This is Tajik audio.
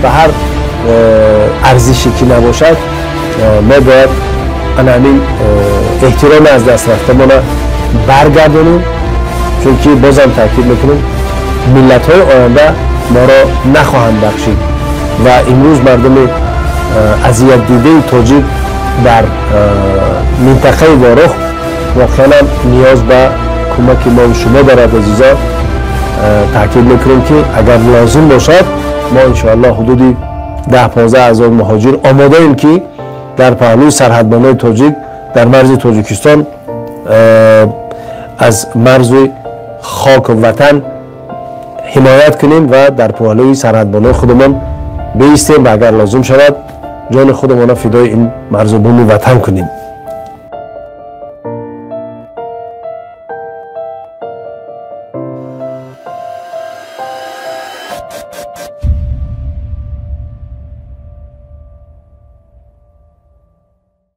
Ба ҳар арзише ки набошад, мо бояд ана ҳамин эҳтироми аз даст рафтамона баргардонем, чунки бозам таъкид мекунем, миллатҳои оянда моро нахоҳанд бахшид. Ва имрӯз мардуми азиятдидаи тоҷик дар минтақаи Ворух воқеан ниёз ба кӯмаки мо шумо дорад. Азизо, таъкид мекунем, ки агар лозим бошад, мо иншоаллоҳ ҳудуди 10-15 ҳазор муҳоҷир омодаем, ки дар паҳлӯи сарҳадбонои тоҷик дар марзи Тоҷикистон аз марзи хоку ватан ҳимоят кунем ва дар паҳлӯи сарҳадбонои худамон биистем ва агар лозим шавад, ҷони худамонро фидои ин марзу буми ватан кунем.